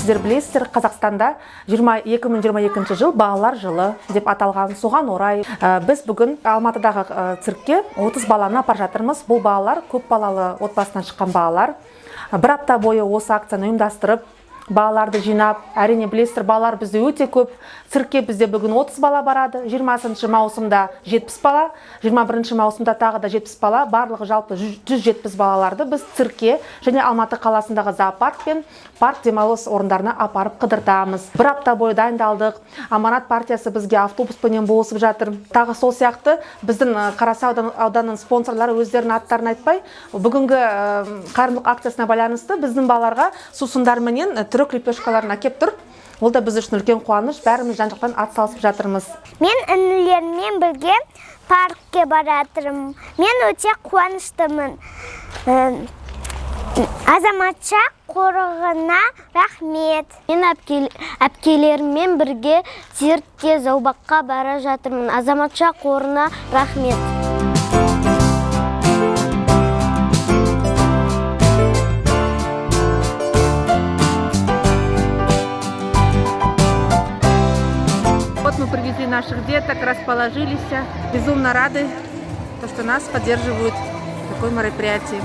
Сіздер білесіздер, Қазақстанда 2022 жыл балалар жылы деп аталған. Соған орай біз бүгін Алматыдағы циркке 30 баланы апарып жатырмыз. Бұл балалар көп балалы отбасынан шыққан балалар. Бір апта бойы осы акцияны ұйымдастырып, балаларды жинап, әрине білесіздер, балалар бізде өте көп. Циркке бізде бүгін 30 бала барады, 20 маусымда 70 бала, 21 маусымда тағы да 70 бала, барлығы жалпы 170 балаларды біз циркке және Алматы қаласындағы зоопарк пен парк демалыс орындарына апарып қыдыртамыз. Бір апта бойы дайындалдық. Аманат партиясы бізге автобуспенен болысып жатыр. Тағы сол сияқты біздің Қарасай ауданының спонсорлары өздерінің аттарын айтпай, бүгінгі қайырымдылық акциясына байланысты біздің балаларға сусындарменен түрік лепешкаларын әкеп тұр. Ол да біз үшін үлкен қуаныш, бәріміз жан-жақтан ат салысып жатырмыз. Мен інілеріммен бірге паркке баратырмын. Мен өте қуаныштымын. Азаматша қорығына рахмет. Мен әпкелеріммен бірге циркке, зообаққа бара жатырмын. Азаматша қорына рахмет. Вот мы привезли наших деток, расположились. Безумно рады, то, что нас поддерживают в таком мероприятии.